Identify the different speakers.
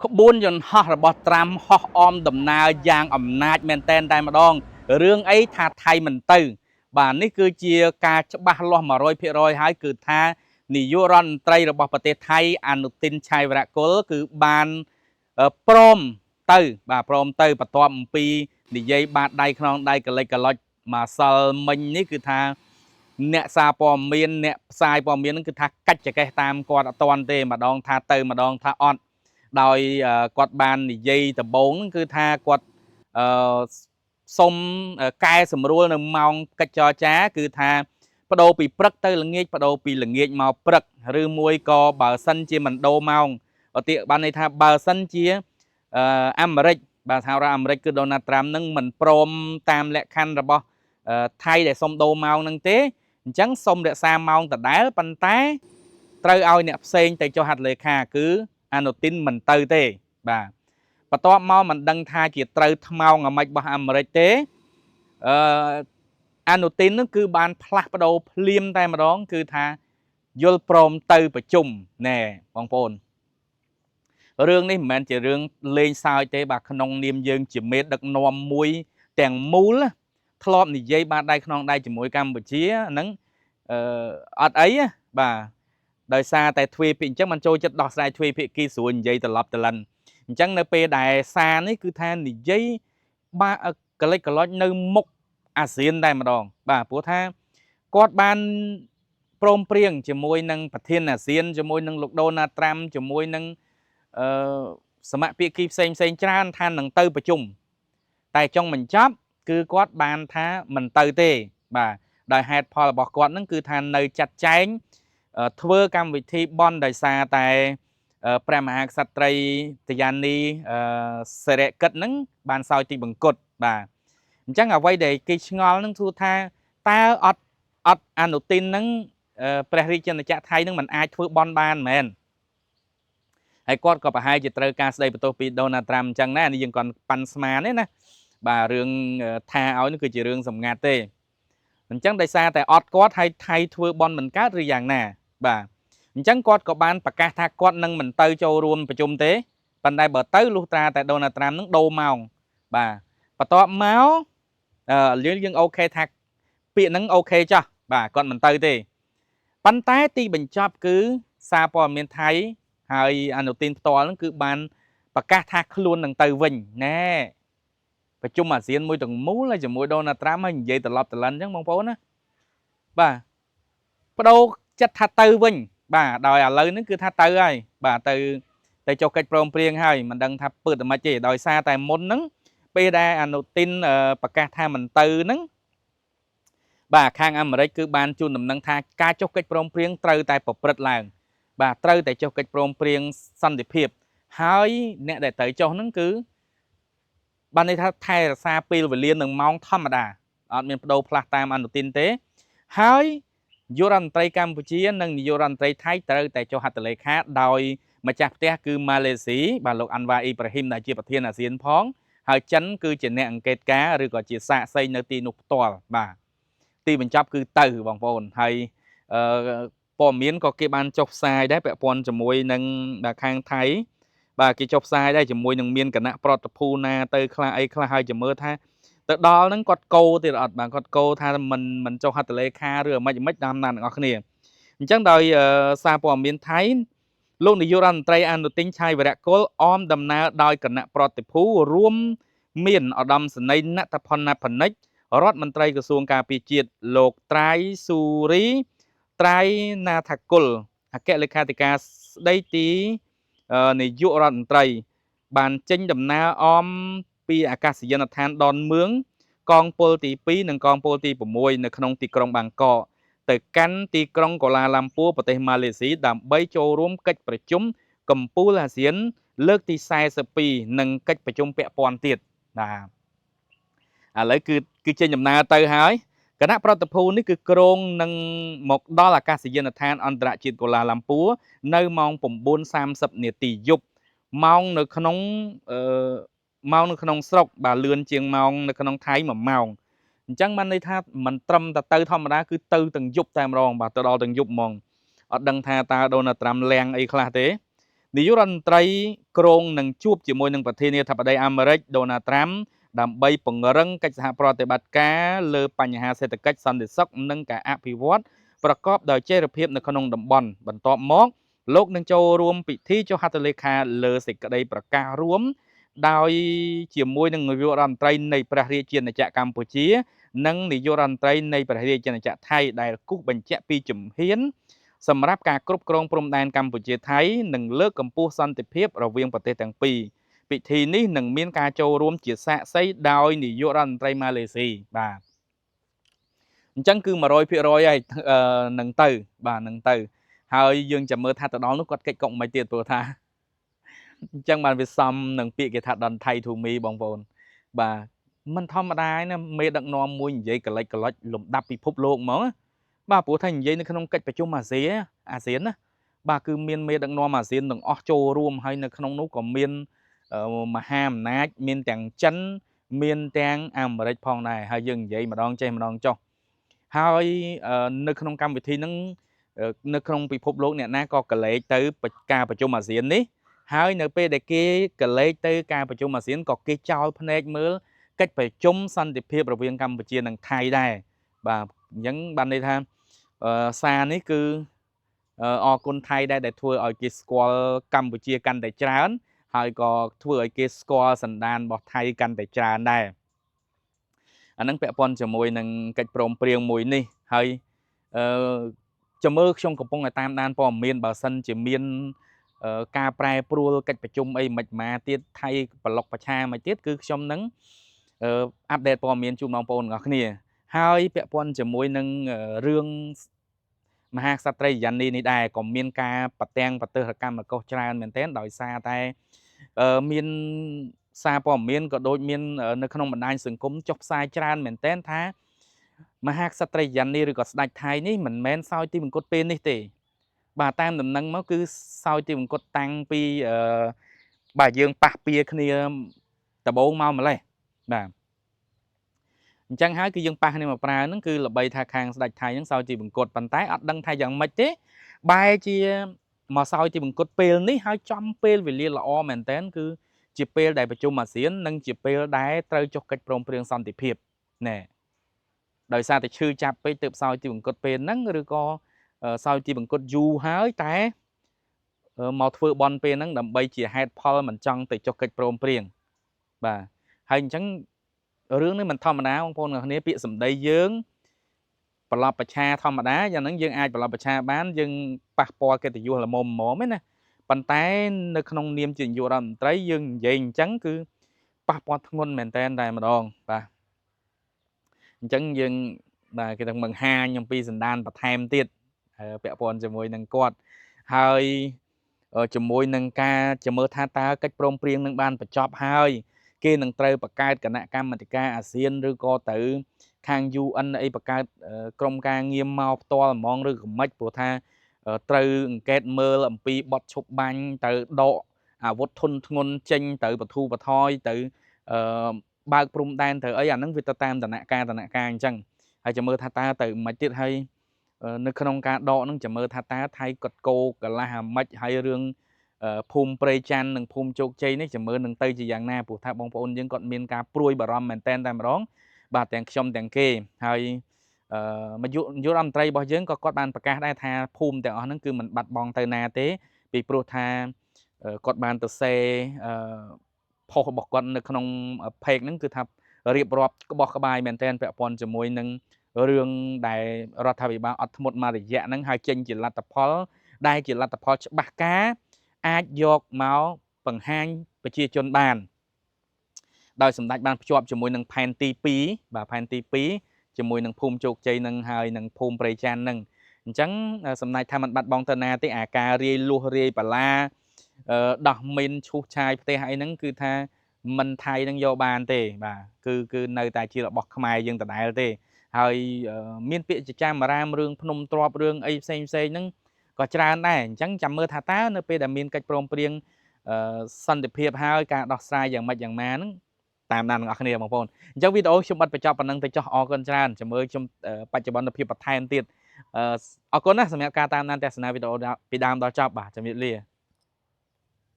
Speaker 1: ក្បួនយន្តហោះរបស់ត្រាំហោះអមដំណើរយ៉ាងអំណាចមែនតែនតែម្ដងរឿងអីថាថៃមិនទៅ បាទនេះគឺជាការច្បាស់លាស់100%ហើយគឺថានាយករដ្ឋមន្ត្រីរបស់ប្រទេសថៃអនុទិនឆៃវរគុលគឺបានព្រមទៅបាទព្រមទៅបន្ទាប់អំពីនិយាយបាតដៃខ្នងដៃកលិចកលុចមកសិលមិញនេះគឺថាអ្នកសារព័ត៌មានអ្នកផ្សាយព័ត៌មានហ្នឹងគឺថាកាច់ចកេះតាមគាត់អត់តាន់ទេម្ដងថាទៅម្ដងថាអត់ដោយគាត់បាននិយាយដំបូងហ្នឹងគឺថាគាត់អឺសុំកែសម្រួលនៅម៉ោងកិច្ចចរចាគឺថាបដូរពីព្រឹកទៅល្ងាចបដូរពីល្ងាចមកព្រឹកឬមួយក៏បើសិនជាមិនដូរម៉ោងឧទាបានន័យថាបើសិនជាអាមេរិកបាទសហរដ្ឋអាមេរិកគឺដូណាល់ត្រាំនឹងមិនព្រមតាមលក្ខខណ្ឌរបស់ថៃដែលសុំដូរម៉ោងនឹងទេអញ្ចឹងសុំរក្សាម៉ោងដដែលប៉ុន្តែត្រូវឲ្យអ្នកផ្សេងទៅចុះហត្ថលេខាគឺអនុទិនមិនទៅទេបាទបន្ទាប់មកមិនដឹងថាជាត្រូវថ្មោងអាម៉េចរបស់អាមេរិកទេអឺអនុទិននឹងគឺបានផ្លាស់ប្ដូរភ្លាមតែម្ដងគឺថាយល់ព្រមទៅប្រជុំណែបងប្អូនរឿងនេះមិនមែនជារឿងលេងសើចទេបាទក្នុងនាមយើងជាមេដឹកនាំមួយទាំងមូលធ្លាប់និយាយបាទដៃខ្នងដៃជាមួយកម្ពុជាហ្នឹងអឺអត់អីបាទដោយសារតែទ្វេភាគអញ្ចឹងมันចូលចិត្តដោះស្រាយទ្វេភាគីស្រួលនិយាយត្រឡប់ត្រលិនអញ្ចឹងនៅពេលដែលសារនេះគឺថានិយាយបាកលិចកលុចនៅមុខអាស៊ានតែម្ដងបាទព្រោះថាគាត់បានព្រមព្រៀងជាមួយនឹងប្រធានអាស៊ានជាមួយនឹងលោកដូណាល់ត្រាំជាមួយនឹងអឺសមភាគីផ្សេងផ្សេងច្រើនថានឹងទៅប្រជុំតែចុងបញ្ចប់គឺគាត់បានថាមិនទៅទេបាទដោយហេតុផលរបស់គាត់នឹងគឺថានៅចាត់ចែងធ្វើកម្មវិធីបន់ដោយសារតែព្រះមហាក្សត្រីទយានីសិរិកិទ្ធនឹងបានសោយទីបង្គត់បាទអញ្ចឹងអ្វីដែលគេឆ្ងល់នឹងគឺថាតើអត់អត់អនុទិននឹងព្រះរាជាណាចក្រថៃនឹងមិនអាចធ្វើបន់បានមែនហើយគាត់ក៏ប្រហែលជាត្រូវការស្ដីបន្ទោសពីដូណាល់ត្រាំអញ្ចឹងណានេះយើងគាត់ប៉ាន់ស្មានទេណាបាទរឿងថាឲ្យនោះគឺជារឿងសម្ងាត់ទេអញ្ចឹងដោយសារតែអត់គាត់ហើយថៃធ្វើបន់មិនកើតឬយ៉ាងណាបាទអញ្ចឹងគាត់ក៏បានប្រកាសថាគាត់នឹងមិនទៅចូលរួមប្រជុំទេប៉ុន្តែបើទៅលុះត្រាតែដូណាល់ត្រាំនឹងដូរម៉ោងបាទបន្ទាប់មកអឺយើងយើង OK ថាពាក្យហ្នឹង OK ចោះបាទគាត់មិនទៅទេប៉ុន្តែទីបញ្ចប់គឺសារព័ត៌មានថៃហើយអនុទិនផ្ទាល់ហ្នឹងគឺបានប្រកាសថាខ្លួននឹងទៅវិញណែប្រជុំអាស៊ានមួយទាំងមូលហើយជាមួយដូណាល់ត្រាំហើយនិយាយត្រឡប់ត្រលិនអញ្ចឹងបងប្អូនណាបាទបដូរចិត្តថាទៅវិញបាទដោយឥឡូវហ្នឹងគឺថាទៅហើយបាទទៅទៅចុះកិច្ចព្រមព្រៀងហើយមិនដឹងថាពើតមិនទេដោយសារតែមុនហ្នឹងពេលដែលអនុទិនប្រកាសថាមិនទៅហ្នឹងបាទខាងអាមេរិកគឺបានជូនដំណឹងថាការចុះកិច្ចព្រមព្រៀងត្រូវតែប្រព្រឹត្តឡើងបាទត្រូវតែចុះកិច្ចព្រមព្រៀងសន្តិភាពហើយអ្នកដែលត្រូវចុះហ្នឹងគឺបានន័យថាថែរក្សាពេលវេលានឹងម៉ោងធម្មតាអត់មានបដូរផ្លាស់តាមអនុទិនទេហើយនាយករដ្ឋមន្ត្រីកម្ពុជានិងនាយករដ្ឋមន្ត្រីថៃត្រូវតែចុះហត្ថលេខាដោយម្ចាស់ផ្ទះគឺម៉ាឡេស៊ីបាទលោកអាន់វ៉ាអ៊ីប្រាហ៊ីមដែលជាប្រធានអាស៊ានផងហើយចិនគឺជាអ្នកអង្កេតការឬក៏ជាសាក្សីនៅទីនោះផ្ទាល់បាទទីបញ្ចប់គឺទៅបងប្អូនហើយអឺព័ត៌មានក៏គេបានចុះផ្សាយដែរពាក់ព័ន្ធជាមួយនឹងបាទខាងថៃបាទគេចុះផ្សាយដែរជាមួយនឹងមានគណៈប្រតិភូណាទៅខ្លះអីខ្លះហើយចាំមើលថាទៅដល់ហ្នឹងគាត់កោទៀតអត់បាទគាត់កោថាមិនមិនចុះហត្ថលេខាឬអាម៉េចអាម៉េចតាមណាទាំងអស់គ្នាអញ្ចឹងដោយសារព័ត៌មានថៃលោកនាយករដ្ឋមន្ត្រីអនុទិនឆៃវរៈគុលអមដំណើរដោយគណៈប្រតិភូរួមមានឧត្តមសេនីយ៍ណដ្ឋផនផនិចរដ្ឋមន្ត្រីក្រសួងការពារជាតិលោកត្រៃស៊ូរីត្រៃណាថាគុលអគ្គលេខាធិការស្ដីទីនាយករដ្ឋមន្ត្រី បានចេញដំណើរអមពីអាកាសយានដ្ឋានដនមឿងកងពលទី2និងកងពលទី6នៅក្នុងទីក្រុងបាងកកទៅកាន់ទីក្រុងកូឡាឡាំពួរប្រទេសម៉ាឡេស៊ីដើម្បីចូលរួមកិច្ចប្រជុំកម្ពុជាអាស៊ានលើកទី42និងកិច្ចប្រជុំពាក់ព័ន្ធទៀតបាទឥឡូវគឺគឺចេញដំណើរទៅហើយគណៈប្រតិភូនេះគឺគ្រោងនឹងមកដល់អាកាសយានដ្ឋានអន្តរជាតិកូឡាឡាំពួរនៅម៉ោង9:30នាទីយប់ម៉ោងនៅក្នុងអឺម៉ោងនៅក្នុងស្រុកបាទលឿនជាងម៉ោងនៅក្នុងថៃ1ម៉ោងអញ្ចឹងបានន័យថាមិនត្រឹមតែទៅធម្មតាគឺទៅទាំងយប់តែម្ដងបាទទៅដល់ទាំងយប់ហ្មងអត់ដឹងថាតើដូណាល់ត្រាំលាំងអីខ្លះទេ នាយករដ្ឋមន្ត្រីគ្រោងនឹងជួបជាមួយនឹងប្រធានាធិបតីអាមេរិកដូណាល់ត្រាំដើម្បីពង្រឹងកិច្ចសហប្រតិបត្តិការលើបញ្ហាសេដ្ឋកិច្ចសន្តិសុខនិងការអភិវឌ្ឍប្រកបដោយចីរភាពនៅក្នុងតំបន់បន្ទាប់មកលោកនឹងចូលរួមពិធីចុះហត្ថលេខាលើសេចក្តីប្រកាសរួមដោយជាមួយនឹងនាយករដ្ឋមន្ត្រីនៃព្រះរាជាណាចក្រកម្ពុជា និងនាយករដ្ឋមន្ត្រីនៃព្រះរាជាណាចក្រថៃដែលគូសបញ្ជាក់ពីជំហានសម្រាប់ការគ្រប់គ្រងព្រំដែនកម្ពុជាថៃនិងលើកកម្ពស់សន្តិភាពរវាងប្រទេសទាំងពីរពិធីនេះនឹងមានការចូលរួមជាសាក្សីដោយនាយករដ្ឋមន្ត្រីម៉ាឡេស៊ីបាទអញ្ចឹងគឺ100%ហើយនឹងទៅបាទនឹងទៅហើយយើងចាំមើលថាទៅដល់នោះគាត់កិច្ចកុកមិនទៀតព្រោះថាអញ្ចឹងបានវាសមនឹងពាក្យគេថា Don't Thai to me បងប្អូនបាទមិនធម្មតាណាមេដឹកនាំមួយនិយាយកលិចកលុចលំដាប់ពិភពលោកហ្មងបាទព្រោះថានិយាយនៅក្នុងកិច្ចប្រជុំអាស៊ាអាស៊ានណាបាទគឺមានមេដឹកនាំអាស៊ានទាំងអស់ចូលរួមហើយនៅក្នុងនោះក៏មានមហាអំណាចមានទាំងចិនមានទាំងអាមេរិកផងដែរហើយយើងនិយាយម្ដងចេះម្ដងចុះហើយនៅក្នុងកម្មវិធីហ្នឹងនៅក្នុងពិភពលោកអ្នកណាក៏កលេចទៅការប្រជុំអាស៊ាននេះហើយនៅពេលដែលគេកលេចទៅការប្រជុំអាស៊ានក៏គេចោលភ្នែកមើលកិច្ចប្រជុំសន្តិភាពរវាងកម្ពុជានិងថៃដែរបាទអញ្ចឹងបានន័យថាសារនេះគឺអរគុណថៃដែរដែលធ្វើឲ្យគេស្គាល់កម្ពុជាកាន់តែច្រើនហើយក៏ធ្វើឲ្យគេស្គាល់សន្តានរបស់ថៃកាន់តែច្រើនដែរអាហ្នឹងពាក់ព័ន្ធជាមួយនឹងកិច្ចព្រមព្រៀងមួយនេះហើយអឺចាំមើលខ្ញុំកំពុងតែតាមដានព័ត៌មានបើសិនជាមានការប្រែប្រួលកិច្ចប្រជុំអីមិនមកទៀតថៃប្លុកប្រឆាមិនទៀតគឺខ្ញុំនឹង update ព័ត៌មានជូនបងប្អូនទាំងអស់គ្នាហើយពាក់ព័ន្ធជាមួយនឹងរឿងមហាក្សត្រីយ៉ានីនេះដែរក៏មានការប្រទាំងប្រទើសកម្មកុសច្រើនមែនទែនដោយសារតែមានសារព័ត៌មានក៏ដូចមាននៅក្នុងបណ្ដាញសង្គមចុះផ្សាយច្រើនមែនទែនថាមហាក្សត្រីយ៉ានីឬក៏ស្ដេចថៃនេះមិនមែនសោយទីមង្គតពេលនេះទេបាទតាមដំណឹងមកគឺសោយទីមង្គតតាំងពីបាទយើងប៉ះពៀគ្នាដបងមកម្លេះបាទអញ្ចឹងហើយគឺយើងប៉ះគ្នាមកប្រើហ្នឹងគឺល្បីថាខាងស្ដេចថៃហ្នឹងសោយទីបង្គត់ប៉ុន្តែអត់ដឹងថាយ៉ាងម៉េចទេបែរជាមកសោយទីបង្គត់ពេលនេះហើយចំពេលវេលាល្អមែនតើគឺជាពេលដែលប្រជុំអាស៊ាននិងជាពេលដែលត្រូវចុះកិច្ចព្រមព្រៀងសន្តិភាពណែដោយសារតែឈឺចាប់ពេកទើបសោយទីបង្គត់ពេលហ្នឹងឬក៏សោយទីបង្គត់យូរហើយតែមកធ្វើបន់ពេលហ្នឹងដើម្បីជាហេតុផលមិនចង់ទៅចុះកិច្ចព្រមព្រៀងបាទហើយអញ្ចឹងរឿងនេះមិនធម្មតាបងប្អូនទាំងគ្នាពាក្យសម្ដីយើងប្រឡប់ប្រឆាធម្មតាយ៉ាងហ្នឹងយើងអាចប្រឡប់ប្រឆាបានយើងប៉ះពាល់កិត្តិយសល្មមល្មមឯណាប៉ុន្តែនៅក្នុងនាមជានាយករដ្ឋមន្ត្រីយើងនិយាយអញ្ចឹងគឺប៉ះពាល់ធ្ងន់មែនតែនតែម្ដងបាទអញ្ចឹងយើងបាទគេទាំងបង្ហាញអំពីសន្តានបន្ថែមទៀតពាក់ព័ន្ធជាមួយនឹងគាត់ហើយជាមួយនឹងការចាំមើលថាតើកិច្ចព្រមព្រៀងនឹងបានបញ្ចប់ហើយគេនឹងត្រូវបង្កើតគណៈកម្មាធិការអាស៊ានឬក៏ទៅខាង UN អីបង្កើតក្រុមការងារមកផ្ទាល់ហ្មងឬក៏មិនព្រោះថាត្រូវអង្កេតមើលអំពីបទឈប់បាញ់ទៅដកអាវុធធុនធ្ងន់ចេញទៅបធូរបថយទៅបើកព្រំដែនទៅអីអាហ្នឹងវាទៅតាមដំណាក់កាលដំណាក់កាលអញ្ចឹងហើយចាំមើលថាតើទៅមិនទៀតហើយនៅក្នុងការដកហ្នឹងចាំមើលថាតើថៃគាត់កោកន្លះអាម៉េចហើយរឿងភូមិព្រៃច័ន្ទនិងភូមិជោគជ័យនេះចាំមើលនឹងទៅជាយ៉ាងណាព្រោះថាបងប្អូនយើងគាត់មានការព្រួយបារម្ភមែនតែនតែម្ដងបាទទាំងខ្ញុំទាំងគេហើយអឺមយុនាយករដ្ឋមន្ត្រីរបស់យើងក៏គាត់បានប្រកាសដែរថាភូមិទាំងអស់ហ្នឹងគឺមិនបាត់បង់ទៅណាទេពីព្រោះថាគាត់បានទៅសេអឺផុសរបស់គាត់នៅក្នុងផេកហ្នឹងគឺថារៀបរាប់ក្បោះក្បាយមែនទែនពាក់ព័ន្ធជាមួយនឹងរឿងដែលរដ្ឋាភិបាលអត់ធ្មត់មករយៈហ្នឹងហើយចេញជាលទ្ធផលដែលជាលទ្ធផលច្បាស់ការអាចយកមកបង្ហាញប្រជាជនបានដោយសម្ដេចបានភ្ជាប់ជាមួយនឹងផែនទី2បាទផែនទី2ជាមួយនឹងភូមិជោគជ័យនឹងហើយនឹងភូមិព្រៃចាន់នឹងអញ្ចឹងសម្ដេចថាมันបាត់បង់ទៅណាទេអាការរាយលួសរាយបលាដោះមីនឈូសឆាយផ្ទះអីហ្នឹងគឺថាមិនថៃនឹងយកបានទេបាទគឺនៅតែជារបស់ខ្មែរយើងដដែលទេហើយមានពាក្យចចាមអារាមរឿងភ្នំទ្របរឿងអីផ្សេងផ្សេងហ្នឹងក៏ច្រើនដែរអញ្ចឹងចាំមើលថាតើនៅពេលដែលមានកិច្ចព្រមព្រៀងសន្តិភាពហើយការដោះស្រាយយ៉ាងម៉េចយ៉ាងម៉ាហ្នឹងតាមដានទាំងអស់គ្នាបងប្អូនអញ្ចឹងវីដេអូខ្ញុំបាត់បញ្ចប់ប៉ុណ្ណឹងទៅចុះអរគុណច្រើនចាំមើលខ្ញុំបច្ចុប្បន្នភាពបន្ថែមទៀតអរគុណណាស់សម្រាប់ការតាមដានទស្សនាវីដេអូពីដើមដល់ចប់បាទជំរាបលា។